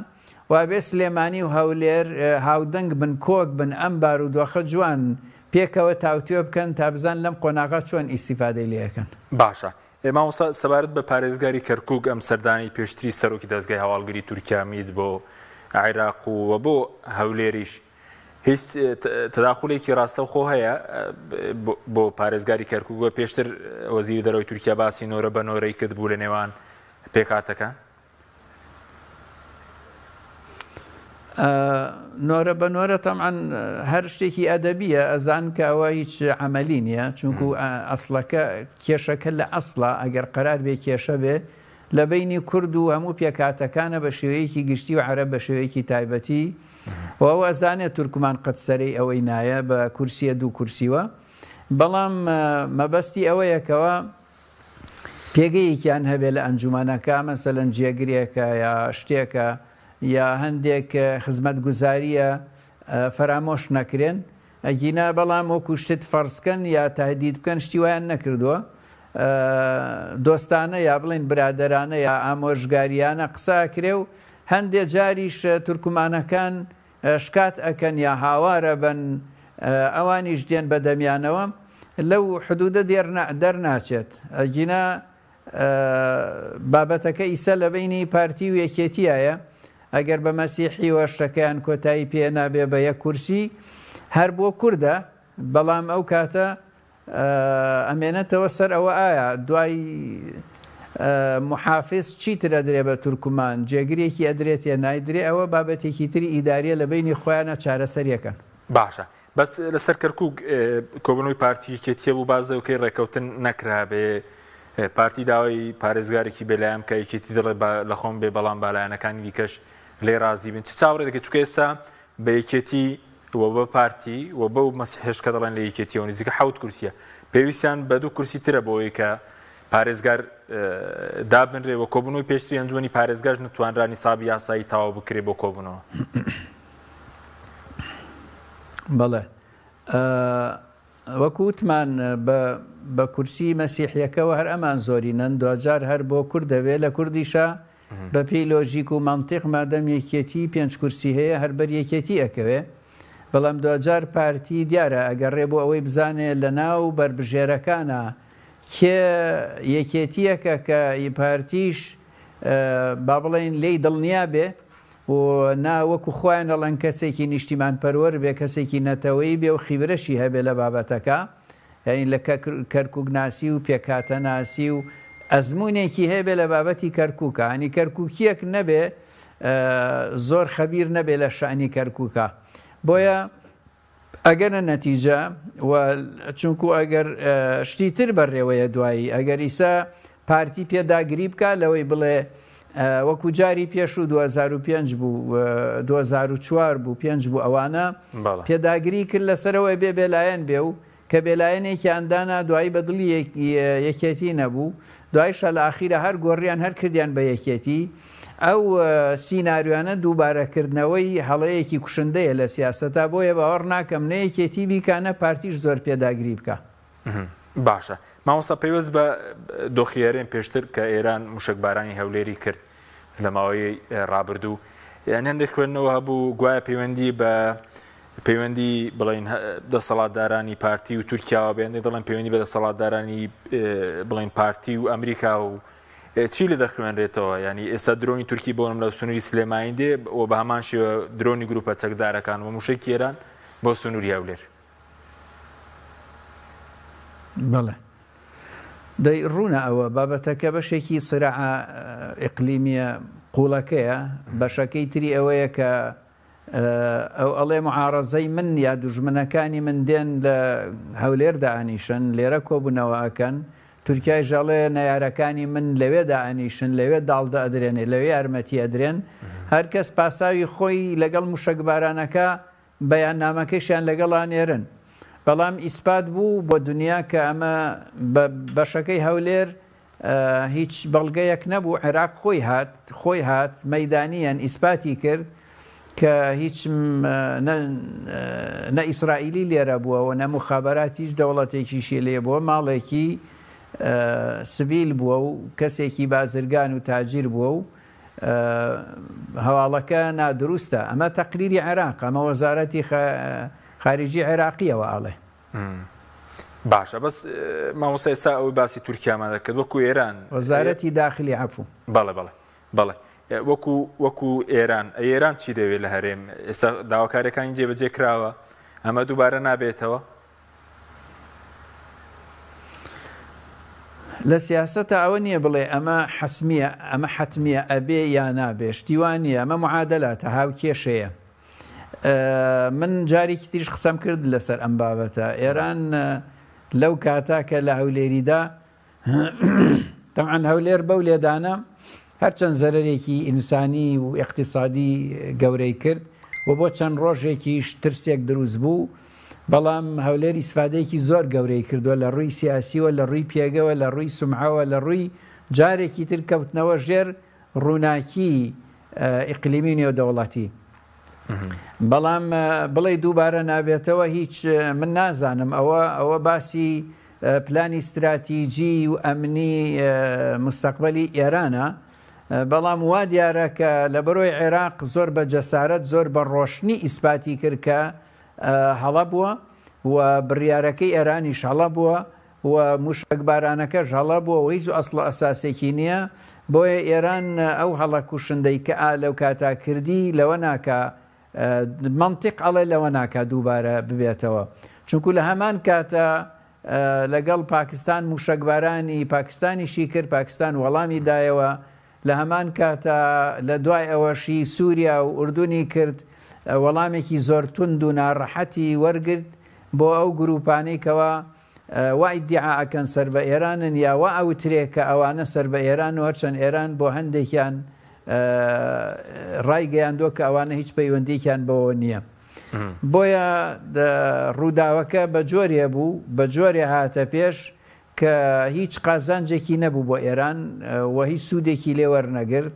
و ئەبێ سلێمانی و هەولێر هاودەنگ بن کۆک بن ئەم بارودۆخە جوان پێکەوە تاوتوێ بکەن تا بزان لەم قۆناغە چۆن ئیستیفادەی لێ ئەکەن. باشە مامۆستا سەبارەت بە پارێزگاری کەرکوک ئەم سەردانەی پێشتری سەرۆکی دەزگای هەواڵگری تورکیا میت بۆ عێراق و بۆ هەولێریش هیچ تەداخولێکی ڕاستەوخۆ هەیە بۆ پارێزگاری کەرکوک و پێشتر وەزیری دەرەوەی تورکیا باسی نۆرە بە نۆرەی کرد بوو لە نێوان پێکهاتەکان؟ نۆرە بە نۆرە تەمان هەر شتێکی ئەدەبیە ئەزان کە ئەوە هیچ عملی نییە چونکو ئەسڵەکە کێشەکە لە ئەسڵا ئەگەر قەرار بێ کێشە بێ لە بەینی کورد و هەموو پێکهاتەکانە بە شێوەیەکی گشتی و عەرەب بە شێوەیەکی تایبەتی و ئەو ئەزانێ تورکمان قەت سەرەی ئەوەی نایە بە کورسیە دوو کورسیوە بەڵام مەبەستی ئەوەیە کەوا پێگەیەکیان هەبێ لە ئەنجومەنەکە مەسەلەن جێگرێکە یا شتێکە یا هەندێک خزمەتگوزاریە فەرامۆش نەکرێن ئەگینا بەڵام وەکو شتت فەرزکەن یا تهدید بکەن شتی وایان نەکردووە دۆستانە یا بڵێن برادەرانە یا ئامۆژگاریانە قسە ئەکرێ و هەندێ جاریش تورکمانەکان شکات ئەکەن یا هاوار ئەبەن ئەوانیش دێن بە دەمیانەوە لەو حدودە دەرناچێت ئەگینا بابەتەکە ئیسە لە بەینی پارتی و یەکێتیایە ئەگەر بە مەسیحیوە شتەکەیان کۆتایی پێ نابێ بە یەک کورسی هەر بۆ کوردە بەڵام ئەو کاتە ئەمێنێتەوە سەر ئەوە ئایا دوای محافز چیتر ئەدرێ بە تورکمان جێگرێکی ئەدرێتێ نایدرێ ئەوە بابەتێکی تری ئیداریە لە بەینی خۆیانە چارەسەریەکەن. باشە بەس لەسەر کەرکوک کۆبوونەوەی پارتی یەکێتیە بوو باس لەوکەی ڕێکەوتن نەکرابێ پارتی داوای پارێزگارێکی بێلایەن بکە یەکێتی دەڵێ با لەخۆم بێ بەڵام بالایەنەکانی دیکەش لێ ڕازی بن چ چاوەڕێ دەکەی چونکە ئێستا بە یەکێتی و بە پارتی و بەو مەسیحێش کە دەڵێن لە یەکێتیەوە نزیکە حەوت کورسیە پێویستیان بە دوو کورسی ترە بۆ ئەوەی کە پارێزگار دابنرێ و کۆبوونەوەی پێشتری ئەنجومەنی پارێزگاش نتوانرا نیسابی یاسایی تەواو بکرێ بۆ کۆبوونەوە. بەڵێ وەکو وتمان بە بە کورسی مەسیحیەکەوە هەر ئەمان زۆرینەن دواجار هەر بۆ کورد دەبێ لە کوردیشا بە پێی لۆژیک و مەنتیق مادەم یەکێتی پێنج کورسی هەیە هەر بەر یەکێتی ئەکەوێ بەڵام دواجار پارتی دیارە ئەگەڕێ بۆ ئەوەی بزانێ لە ناو بەربژێرەکانا کێ یەکێتیەکە کە پارتیش با بڵێین لێی دڵنیا بێ و نا وەکو خۆیان ئەڵێن کەسێکی نیشتیمان پەروەر بێ کەسێکی نەتەوەیی بێ و خیبرەشی هەبێ لە بابەتەکە یانی لە کەرکوک ناسی و پێکهاتە ناسی و ئەزمونێکی هەبێ لە بابەتی کەرکوکە ینی کەرکوکیەک نەبێ زۆر خەبیر نەبێ لە شانی کەرکوکە بۆیە ئەگەنە نەتیجە و چونکو ئەگەر شتی تر بەڕێوەیە دوایی ئەگەر ئیسا پارتی پێداگری بکا لەوەی بڵێ وەکو جاری پێشوو 2005 بوو 2004 بوو پێنج بوو ئەوانە پێداگری کرد لەسەرەوە بێ بێلایەن بێ و کە بێلایەنێکیان دانا دوایی بە دڵی یەکێتی نەبوو دوایشە لە ئاخیرا هەر گۆڕیان هەر کردیان بە یەکێتی ئەو سیناریۆیانە دووبارە کردنەوەی هەڵەیەکی کوشندەیە لە سیاسەتا بۆیە باوەڕ ناکەم نە یەکێتی بیکا نە پارتیش زۆر پێداگری بکا. باشە مامۆستا پەیوەست بە دۆخی هەرێم پێشتر کە ئێران موشەکبارانی هەولێری کرد لە ماوەی ڕابردوو یان هەندێک خوێندنەوە هەبوو گوایە پەیوەندی بە پەیوەندی بڵین دەسەڵاتدارانی پارتی و تورکیاوە بێنێ دەڵێن پەیوەندی بە دەسەڵاتدارانی بڵین پارتی و ئەمریکا و چی لێ دەخوێنرێتەوە ینی ئێستا درۆنی تورکی بۆنم لە سنووری سلێمانی دێ و بە هەمان شێوە درۆنی گروپە چەکدارەکان و موشەکی ئێران بۆ سنووری هەولێر. بەڵێ دەی ڕوونە ئەوە بابەتەکە بەشێکی سراعە ئیقلیمیە قوڵەکەیە بەشەکەی تری ئەوەیە کە ئەو ئەڵێ معارەزەی من یا دوژمنەکانی من دێن لە هەولێر دائەنیشن لێرە کۆبوونەوە ئەکەن تورکیایش ئەڵێ نەیارەکانی من لەوێ دائەنیشن لەوێ داڵدە ئەدرێنێ لەوێ یارمەتی ئەدرێن هەرکەس پاساوی خۆی لەگەڵ موشەکبارانەکە بەیاننامەکەشیان لەگەڵا نێرن بەڵام ئیسپات بوو بۆ دنیا کە ئەمە بە بەشەکەی هەولێر هیچ بەڵگەیەک نەبوو عێراق خۆی هات خۆی هات مەدانیان ئیسپاتی کرد کە هیچ نە ئیسرائیلی لێرە بووە و نە مخابرات هیچ دەوڵەتێکیشی لێ بووە ماڵێکی. سڤیل بووە و کەسێکی بازرگان و تاجیر بووە و هەواڵەکە نادروستە. ئەمە تەقریری عێراق، ئەمە وەزارەتی خارجی عێراقیەوە ئەڵێ. باشە بەس مامۆستا ئێستا ئەوەی باسی تورکیامان دەکرد وەکو ئێران وەزارەتی داخلی عەفو. بەڵێ بەڵێ بەڵێ وەکو وەکو ئێران ئەی ئێران چی دەوێت لە هەرێم ئێستا داواکاریەکانی جێبەجێ کراوە ئەمە دووبارە نابێتەوە؟ لە سیاسەتا ئەوە نییە بڵێ ئەمە حەسمیە ئەمە حەتمیە ئەبێ یا نابێ شتی وا نییە ئەمە معادەلاتە هاوکێشەیە من جارێکی تریش قسەم کرد لەسەر ئەم بابەتە ئێران لەو کاتا کە لە هەولێریدا تەعاان هەولێر بەو لێدانە هەرچەند زەرەرێکی ئینسانی و ئیقتیسادی گەورەی کرد و بۆ چەند ڕۆژێکیش ترسێک دروست بوو، بەڵام هەولێر ئیسفادەیەکی زۆر گەورەی کردووە لە ڕووی سیاسیوە، لە ڕووی پێگەوە، لە ڕووی سومعەوە، لە ڕووی جارێکی تر کەوتنەوە ژێر ڕووناکی ئیقلیمی و نێودەوڵەتی. بەڵام بڵێی دووبارە نابێتەوە هیچ من نازانم ئەوە ئەوە باسی پلانی ستراتیجی و ئەمنی مستەقبەلی ئێرانە، بەڵام وا دیارە کە لە بەرۆی عێراق زۆر بە جەسارەت زۆر بە ڕۆشنی ئیسپاتی کرد کە هەڵە بووە و بڕیارەکەی ئێرانیش هەڵە بووە و موشەکبارانەکەش هەڵە بووە و هیچ ئەسڵ و ئەساسێکی نییە، بۆیە ئێران ئەو هەڵە کوشندەی کە ئا لەو کاتا کردی لەوە ناکا مەنتیق ئەڵێ لەوە ناکا دووبارە ببێتەوە چونکو لە هەمان کاتا لەگەڵ پاکستان موشەکبارانی پاکستانیشی کرد پاکستان وەڵامی دایەوە لە هەمان کاتا لە دوای ئەوەشی سووریا و ئوردونی کرد وەڵامێکی زۆر توند و ناڕەحەتی وەرگرت بۆ ئەو گروپانەی کەوا وا ئیدیعا ئەکەن سەر بە ئێرانن یا وا ئەوترێ کە ئەوانە سەر بە ئێران و هەرچەند ئێران بۆ هەندێکیان ڕایگەیاندووە کە ئەوانە هیچ پەیوەندیەکیان بەوە نییە. بۆیە ڕووداوەکە بە جۆرێ بوو بە جۆرێ هاتە پێش کە هیچ قازانجێکی نەبوو بۆ ئێران و هیچ سوودێکی لێ وەرنەگرت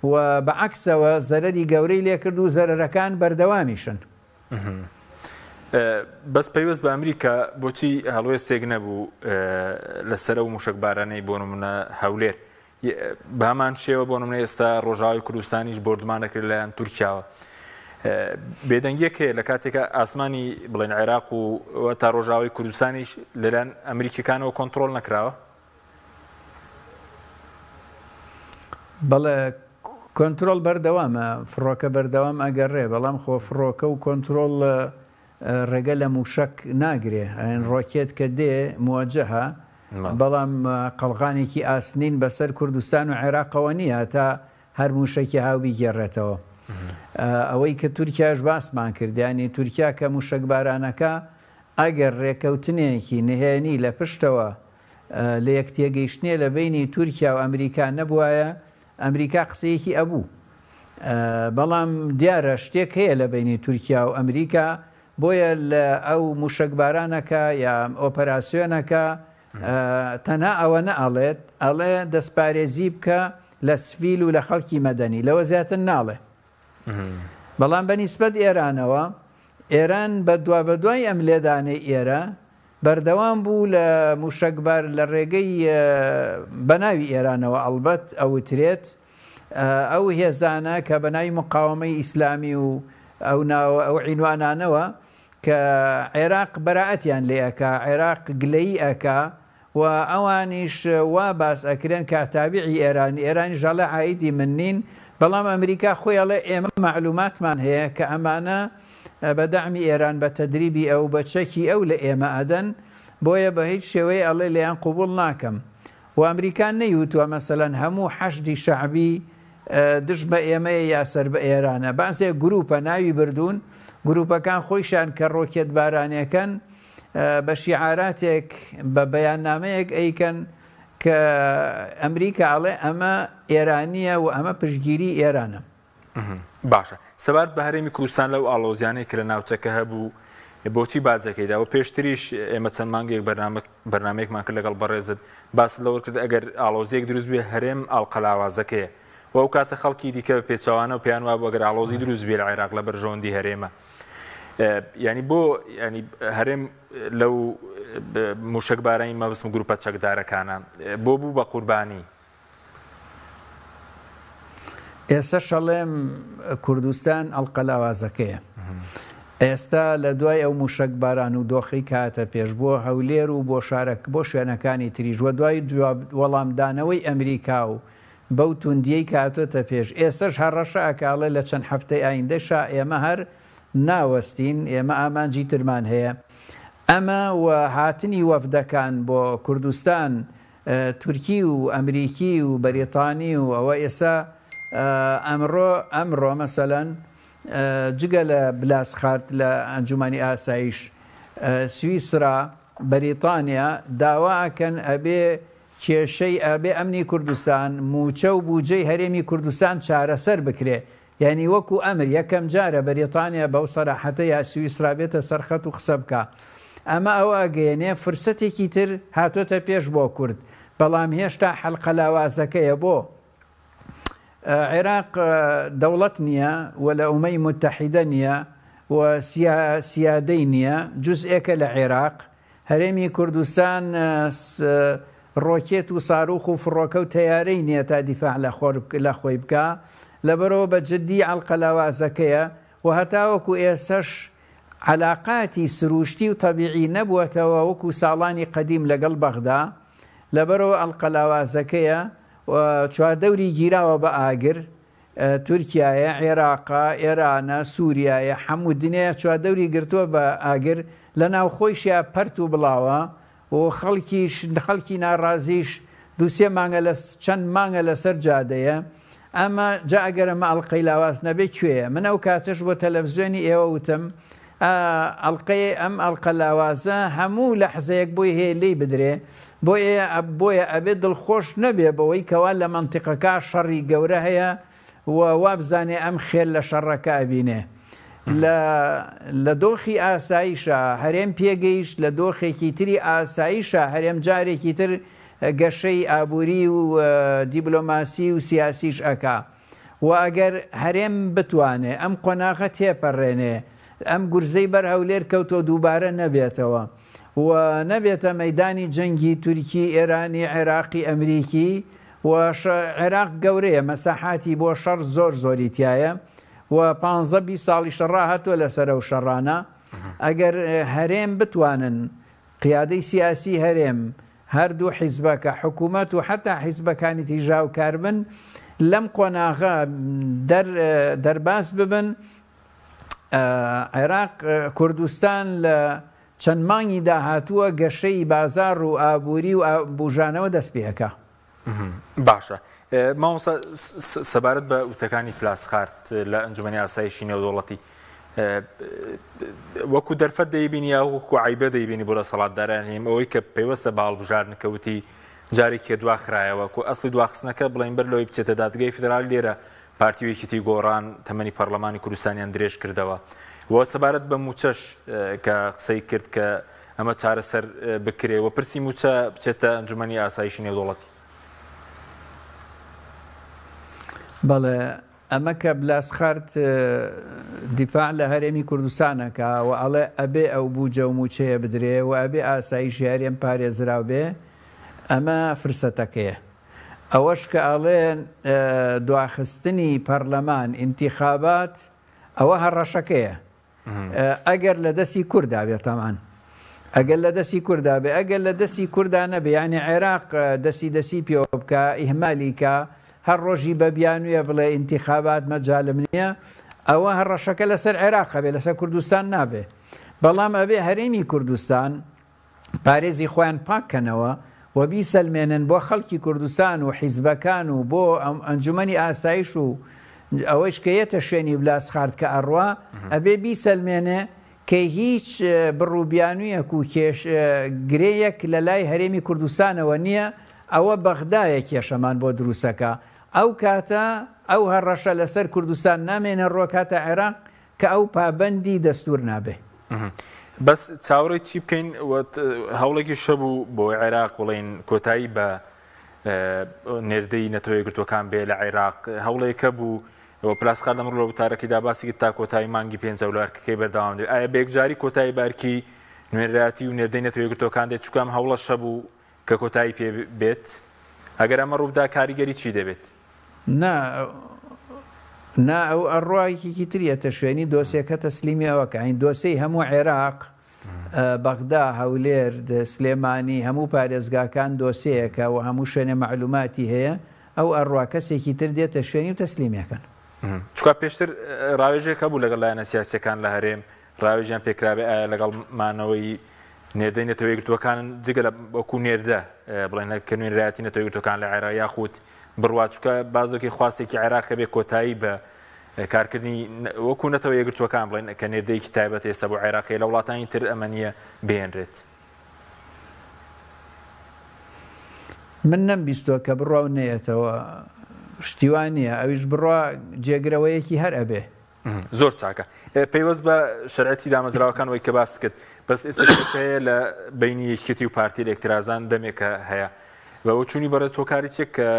و بە عەکسەوە زەرەری گەورەی لێکرد و زەرەرەکان بەردەوامیشن. بەس پەیوەست بە ئەمریکا بۆچی هەڵوێستێک نەبوو لەسەر ئەو موشەکبارانەی بۆ نمونە هەولێر بەهەمان شێوە بۆ نمونە ئێستا ڕۆژاوای کوردستانیش بۆردومان دەکرێت لەلایەن تورکیاوە بێدەنگیەک هەیە لە کاتێکە ئاسمانی بڵێن عێراق و تا ڕۆژاوای کوردستانیش لەلایەن ئەمریکیەکانەوە کۆنتترۆل نەکراوە. بەڵێ کۆنترۆڵ بەردەوامە، فڕۆکە بەردەوام ئەگەڕێ، بەڵام خۆ فڕۆکە و کۆنترۆڵ ڕێگە لە مووشەک ناگرێ، ڕۆکێت کە دێ موەجەهە، بەڵام قەڵغانێکی ئاسنین بەسەر کوردستان و عێراقەوە نییە تا هەر مووشەکی هاو بیگێڕێتەوە. ئەوەی کە تورکیاش باسمان کرد، یانی تورکیا کە مووشەکبارانەکە ئەگەر ڕێکەوتنێکی نهێنی لە پشتەوە لەیەکتێگەیشتنێ لە بەینی تورکیا و ئەمریکا نەبوایە ئەمریکا قسەیەکی ئەبوو بەڵام دیارە شتێک هەیە لە بەینی تورکیا و ئەمریکا بۆیە لە ئەو موشەکبارانەکە یا ئۆپەراسیۆنەکە تەنها ئەوە نەئەڵێت ئەڵێ دەستپارێزی بکە لە سڤیل و لە خەڵکی مەدەنی لەوە زیاتر ناڵێ بەڵام بە نیسبەت ئێرانەوە ئێران بە دوابەدوای ئەم لێدانەی ئێرە بەردەوام بوو لە موشەکبار لە ڕێگەی بە ناوی ئێرانەوە ئەڵبەت ئەوترێت ئەو هێزانە کە بە ناوی مقاوەمەی ئیسلامی و ئەو ناوە ئەو عینوانانەوە کە عێراق بەرائەتیان لێ ئەکا عێراق گلەیی ئەکا و ئەوانیش وا باس ئەکرێن کە تابعی ئێران ئێرانیش ئەڵێ عائیدی من نین بەڵام ئەمریکا خۆی ئەڵێ ئێمە مەعلوماتمان هەیە کە ئەمانە بە دەعمی ئێران بە تەدریبی ئەو بە چەکی ئەو لە ئێمە ئەدەن بۆیە بە هیچ شێوەیە ئەڵێ لێیان قبوڵ ناکەم و ئەمریکا نەیوتوە مەسەلەن هەموو حەشدی شەعبی دژ بە ئێمەیە یا سەر بە ئێرانە بەعزێ گروپە ناوی بردوون گروپەکان خۆیشیان کە ڕۆکێت بارانێکەن بە شیعاراتێک بە بەیاننامەیەک ئەیکەن کە ئەمریکا ئەڵێ ئەمە ئێرانیە و ئەمە پشتگیری ئێرانە. باشە سەبارەت بە هەرێمی کوردستان لەو ئاڵۆزیانەی کە لە ناوچەکە هەبوو بۆچی باجەکەی دا و پێشتریش ئێمە چەند مانگێک بەرنامە بەرنامەیەکمان کرد لەگەڵ بەڕێزت باست لەوە کرد ئەگەر ئاڵۆزیەک دروست بێ هەرێم ئاڵقە لاوازەکەیە و ئەو کاتە خەڵکی دیکە بە پێچەوانە و پێیان وابوو ئەگەر ئاڵۆزی دروست بێ لە عێراق لە بەرژەوەندی هەرێمە ینی بۆ ینی هەرێم لەو موشەکبارانی مەبەستم گروپە چەکدارەکانە بۆ بوو بە قوربانی؟ ئێستەش ئەڵێم کوردستان ئەڵقە لاوازەکەیە. ئێستا لە دوای ئەو موشەک باران و دۆخەی کە هاتە پێش بۆ هەولێر و بۆ شارە بۆ شوێنەکانی تریش و دوای جواب وەڵامدانەوەی ئەمریکا و بەو توندیەی کە هاتۆتە پێش ئێستەش هەڕەشە ئەکا ئەڵێ لە چەند هەفتەی ئایندەشا ئێمە هەر ناوەستین ئێمە ئامانجی ترمان هەیە ئەمە و هاتنی وەفدەکان بۆ کوردستان تورکی و ئەمریکی و بەریتانی و ئەوە ئێسا ئەمڕۆ ئەمڕۆ مەسەلەن جگە لە بلاسخارت لە ئەنجومەنی ئاسایش سویسرا بەریتانیا داوا ئەکەن ئەبێ کێشەی ئەبێ ئەمنی کوردستان موچە و بوجەی هەرێمی کوردستان چارەسەر بکرێ یانی وەکو ئەمر یەکەم جارە بەریتانیا بەو سەراحەتە یا سویسرا بێتە سەر خەت و قسە بکا. ئەمە ئەوە ئەگەیەنێ فرسەتێکی تر هاتۆتە پێش بۆ کورد، بەڵام هێشتا حەلقە لاوازەکەیە بۆ عێراق دەوڵەت نییە و لە ئومەی متحیدە نییە و سیادەی نییە، جوزئێکە لە عێراق. هەرێمی کوردستان ڕۆکێت و ساروخ و فڕۆکە و تەیارەی نیە تا دیفاع لە خۆی بکا، لەبەرئەوە بە جدی عەلقە لاوازەکەیە و هەتاوەکو ئێستەش عەلاقاتی سروشتی و تەبیعی نەبوەتەوە وەکو ساڵانی قەدیم لەگەڵ بەغدا، لەبەرئەوە ئەڵقە لاوازەکەیە و چواردەوری گیراوە بە ئاگر. تورکیایە، عێراقە، ئێرانە، سوریایە، حەموو دنیایە چواردەوری گرتووە بە ئاگر، لە ناوخۆیشیا پەرت و بڵاوە و خەڵکیش خەڵکی ناڕازیش دوو سێ مانگە لە چەند مانگە لەسەر جادەیە. ئەمە جا ئەگەر ئەمە ئەڵقەی لاواز نەبێ کوێیە؟ من ئەو کاتەش بۆ تەلەفزیۆنی ئێوە وتم ئەڵقەی ئەم ئەڵقە لاوازە هەموو لەحزەیەک بۆی هەیە لێی بدرێ بۆیە بۆیە ئەبێ دڵخۆش نەبێ بەوەی کەوا لە مەنتیقەکە شەڕی گەورە هەیە و وابزانێ ئەم خێر لە شەڕەکە ئەبینێ لە لە دۆخی ئاساییشا هەرێم پێگەیشت لە دۆخێکی تری ئاساییشا هەرێم جارێکی تر گەشەی ئابووری و دیبلۆماسی و سیاسیش ئەکا. وە ئەگەر هەرێم بتوانێ ئەم قۆناغە تێپەڕێنێ، ئەم گورزەی بەر هەولێر کەوتوە دووبارە نەبێتەوە و نەبێتە مەیدانی جەنگی تورکی، ئێرانی، عێراقی، ئەمریکی و عێراق گەورەیە مەساحاتی بۆ شەڕ زۆر زۆری تیایە و پانزە بیست ساڵیشە ڕاهاتوە لەسەر ئەو شەڕانە ئەگەر هەرێم بتوانن قیادەی سیاسی هەرێم هەردوو حیزبەکە، حکومەت و حەتا حیزبەکانی تریش هاوکاربن لەم قۆناغە دەر دەرباز ببن، عێراق کوردستان لە چەند مانگی داهاتووە گەشەی بازاڕ و ئابووری و بوژانەوە دەست پێ ئەکا. باشە مامۆستا سەبارەت بە وتەکانی پلاسخارت لە ئەنجومەنی ئاسایشی نێودەوڵەتی وەکو دەرفەت دەیبینی یا وەکو عیبە دەیبینی بۆ دەسەڵاتداران هەیم ئەوەی کە پەیوەستە بە هەڵبژاردن کە وتی جارێکی دواخرایەوە کو ئەسڵی دواخستنەکە بڵێن بەر لەوەی بچێتە دادگای فیدرالی لێرە پارتی و یەکێتی گۆڕان تەمەنی پەرلەمانی کوردستانیان درێژ کردەوە و سەبارەت بە مووچەش کە قسەی کرد کە ئەمە چارەسەر بکرێ و پرسی مووچە بچێتە ئەنجومەنی ئاسایشی نێودەوڵەتی. بەڵێ ئەمە کە بلاسخارت دیفاع لە هەرێمی کوردستان ئەکا و ئەڵێ ئەبێ ئەو بوجە و مووچەیە بدرێ و ئەبێ ئاسایشی هەرێم پارێزراو بێ ئەمە فرسەتەکەیە. ئەوەش کە ئەڵێن دواخستنی پەرلەمان، ئینتیخابات، ئەوە هەڕەشەکەیە. ئەگەر لە دەستی کوردا بێ تەمان ئەگەر لە دەستی کوردا بێ ئەگەر لە دەستی کوردا نەبێ یانی عێراق دەستی دەستی پێوە بکا ئیهمالی کا هەر ڕۆژی بە بیانوویە بڵێ ئینتیخابات مەجالم نییە ئەوە هەڕەشەکە لەسەر عێراق هەبێ لەسەر کوردستان نابێ بەڵام ئەبێ هەرێمی کوردستان پارێزی خۆیان پاک کەنەوە و بیسەلمێنن بۆ خەڵکی کوردستان و حیزبەکان و بۆ ئەنجومەنی ئاسایش و ئەوەیش کە یەتە شوێنی بلاسخارت کە ئەڕوا ئەبێ بیسەلمێنێ کە هیچ بڕ و بیانوویەک و کێش گرێیەک لە لای هەرێمی کوردستانەوە نییە ئەوە بەغدایە کێشەمان بۆ دروسەکا ئەو کاتە ئەو هەڕەشە لەسەر کوردستان نامێنێ ڕۆکاتە عێراق کە ئەو پابەندی دەستور نابێ. بەس چاوەڕێی چی بکەین هەوڵێکیش هەبوو بۆ عێراق بڵێین کۆتایی بە نێردەی نەتەوە یەکگرتووەکان بێ لە عێراق هەوڵێک هەبوو و پلاسخارت لەمڕۆ لە وتارەکەیدا باسی کرد تا کۆتایی مانگی پێنج لە ئەرکەکەی بەردەوام دەبێت ئایا بە یەکجاری کۆتایی بە ئەرکی نوێنەرایەتی و نێردەی نەتەوە یەکگرتووەکان دێت، چونکە ئەم هەوڵەش هەبوو کە کۆتایی پێ بێت، ئەگەر ئەمە ڕووبدا کاریگەری چی دەبێت؟ نا نا ئەو ئەڕوا یەکێکی تر یەتە شوێنی دۆسێکە تەسلیمی ئەوە کە ئەین دۆسێی هەموو عێراق بەغدا هەولێر سلێمانی هەموو پارێزگاکان دۆسێیەکە و هەموو شوێنێ مەعلوماتی هەیە ئەو ئەڕوا کەسێکی تر دێتە شوێنی و تەسلیمیەکەن. چونکە پێشتر ڕاوێژێک هەبوو لەگەڵ لایەنە سیاسیەکان لە هەرێم ڕاوێژیان پێکرابێ ئایا لەگەڵ مانەوەی نێردەی نەتەوە یەکگرتووەکانن جگە لە وەکو نێردە بڵێن کە نوێنەرایەتی نەتەوە یەکگرتووەکان لە عێراق یاخود بڕوا چونکە بازێکی خواستێکی عێراق بێ کۆتایی بە کارکردنی وەکو نەتەوە یەکگرتووەکان بڵێن کە نێردەیەکی تایبەت ئێستا بۆ عێراقی لە وڵاتانی تر ئەمە نییە بهێنرێت. من نەمبیستووە کە بڕوا و نەیەتەوە شتی وا نییە ئەویش بڕوا جێگرەوەیەکی هەر ئەبێ. زۆر چاکە پەیوەست بە شەرعەتی دامەزراوەکان وەی کە باست کرد بەس ئێستا کێشە هەیە لە بینی یەکێتی و پارتی لێکترازان دەمێکە هەیە بە بۆچوونی بەڕێز هۆکاری چیە کە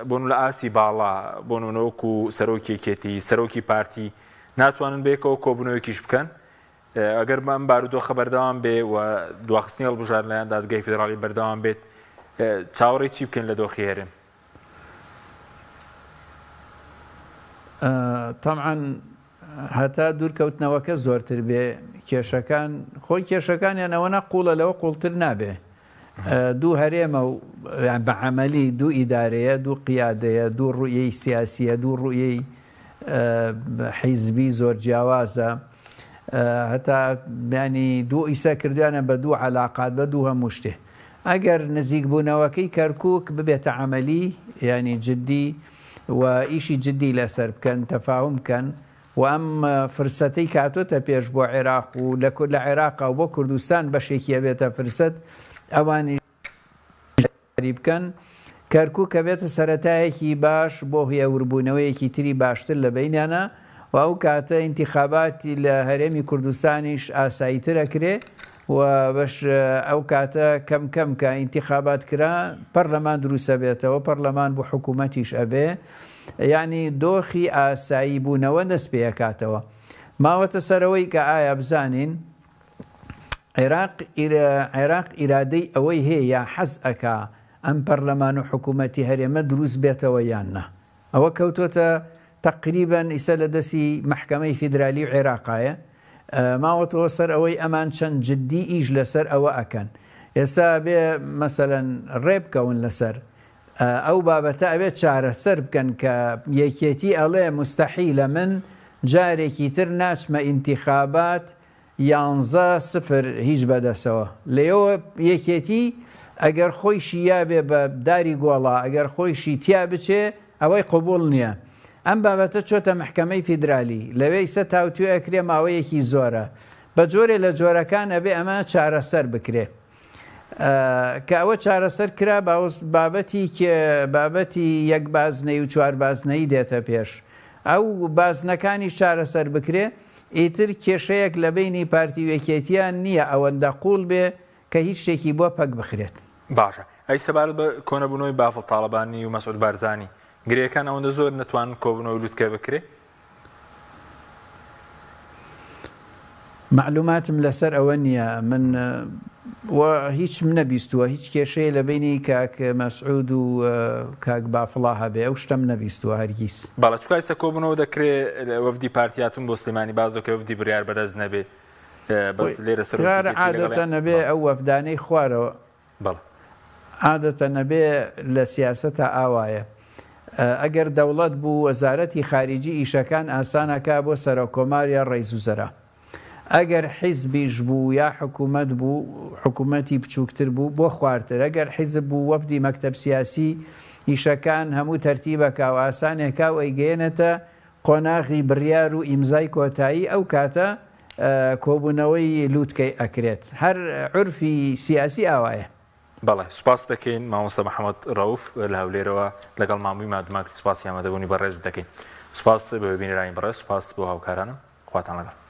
بۆن لە ئاسی باڵا بۆ نمونە وەکو سەرۆکی یەکێتی سەرۆکی پارتی ناتوانن بەیەکەوە کۆبوونەوەیەکیش بکەن ئەگەر ئەم بارودۆخە بەردەوام بێ و دواخستنی هەڵبژاردن لایەن دادگای فیدراڵی بەردەوام بێت چاوەڕێی چی بکەین لە دۆخی هەرێم؟ تەبعەن هەتا دوورکەوتنەوەکە زۆرتر بێ کێشەکان خۆی کێشەکانیان ئەوەنە قوڵە لەوە قوڵتر نابێ دوو هەرێمە و بە عەمەلی دوو ئیدارەیە دوو قیادەیە دوو ڕوئیەی سیاسیە دوو ڕوئیەی حیزبی زۆر جیاوازە هەتا ینی دوو ئیسە کردویانە بە دوو عەلاقات بە دوو هەموو شتێ ئەگەر نزیکبوونەوەکەی کەرکوک ببێتە عەمەلی یانی جدی و ئیشی جدی لەسەر بکەن تەفاهوم بکەن و ئەم فرسەتەی کە هاتۆتە پێش بۆ عێراق و لە لە عێراقا و بۆ کوردستان بەشێکی ئەبێتە فرسەت ئەوانیش بەشداری بکەن کەرکوک ئەبێتە سەرەتایەکی باش بۆ هێوربوونەوەیەکی تری باشتر لە بەینیانا و ئەو کاتە ئینتیخابات لە هەرێمی کوردستانیش ئاساییتر ئەکرێ و بەش ئەو کاتە کەم کەم کە ئینتیخابات کرا پەرلەمان دروست ئەبێتەوە پەرلەمان بۆ حکوومەتیش ئەبێ یانی دۆخی ئاسایی بوونەوە دەست پێ ئەکاتەوە ماوەتە سەرەوەی کە ئایا بزانین عێراق عێراق ئیرادەی ئەوەی هەیە یا حەز ئەکا ئەم پەرلەمان و حکوومەتی هەرێمە دروست بێتەوە یان نا ئەوە کەوتۆتە تەقریبەن ئیسە لە دەسی مەحکەمەی فیدرالی عێراقایە ماوەتەوە سەر ئەوەی ئەمان چەند جدی ئیش لەسەر ئەوە ئەکەن ئێستا ئەبێ مەسەلەن ڕێ بکەون لەسەر ئەو بابەتە ئەبێ چارەسەر بکەن کە یەکێتی ئەڵێ موستەحیلە من جارێکی تر ناچمە ئینتیخابات یانزە سفر هیچ بەدەسەوە لەیەوە یەکێتی ئەگەر خۆیشی یابێ بە داری گۆڵا ئەگەر خۆیشی تیا بچێ ئەوەی قبوڵ نیە ئەم بابەتە چۆتە مەحکەمەی فیدرالی لەوێ ئیسە تاوتوێ ئەکرێ ماوەیەکی زۆرە بە جۆرێ لە جۆرەکان ئەبێ ئەمە چارەسەر بکرێ کە ئەوە چارەسەر کرا بابەتی بابەتی یەک بازنەی و چوار بازنەی دێتە پێش ئەو بازنەکانیش چارەسەر بکرێ ئیتر کێشەیەک لە بەینی پارتی و یەکێتیان نییە ئەوەندە قووڵ بێ کە هیچ شتێکی بۆ پەک بخرێت. باشە ئەی سەبارەت بە کۆنەبوونەوەی بافڵ تاڵەبانی و مەسعود بارزانی گرێیەکان ئەوەندە زۆرن نەتوانن کۆبوونەوەی لوتکە بکرێ؟ مەعلوماتم لەسەر ئەوە نییە من و هیچم نەبیستووە هیچ کێشەیە لە بەینی کاک مەسعود و کاک بافڵا هەبێ ئەو شتەم نەبیستووە هەرگیز. بەڵێ چونکە ئیستا کۆبوونەوە دەکرێ وەفدی پارتی هاتوون بۆ سلێمانی باس دەکرێ وەفدی بڕیار بەدەست نەبێ بەس لێرە سەرۆکی ترار یەکێتی لەگەڵیان عادەتەن ئەبێ بەڵێ. ئەو وەفدانەی خوارەوە بەڵێ. عادەتەن ئەبێ لە سیاسەتا ئاوایە ئەگەر دەوڵەت بوو وەزارەتی خاریجی ئیشەکان ئاسان ئەکا بۆ سەرۆک کۆمار یا ڕەیس وزەرا ئەگەر حیزبیش بوو یا حکومەت بوو حکومەتی بچوکتر بوو بۆ خوارتر ئەگەر حیزب بوو وەفدی مەکتەب سیاسی ئیشەکان هەموو تەرتیب ئەکا و ئاسانێکا و ئەیگەیەنێتە قۆناغی بڕیار و ئیمزای کۆتایی ئەو کاتە کۆبوونەوەی لوتکەی ئەکرێت هەر عورفی سیاسی ئاوایە. بەڵێ سوپاست دەکەین مامۆستا محەمەد ڕەوف لە هەولێرەوە لەگەڵمان بووی مادوماکرد سوپاسی ئامادەبوونی بەڕێزت دەکەین سوپاس بۆ بینەرانی بەڕێز سوپاس بۆ هاوکارانم خواتان لەگەڵ.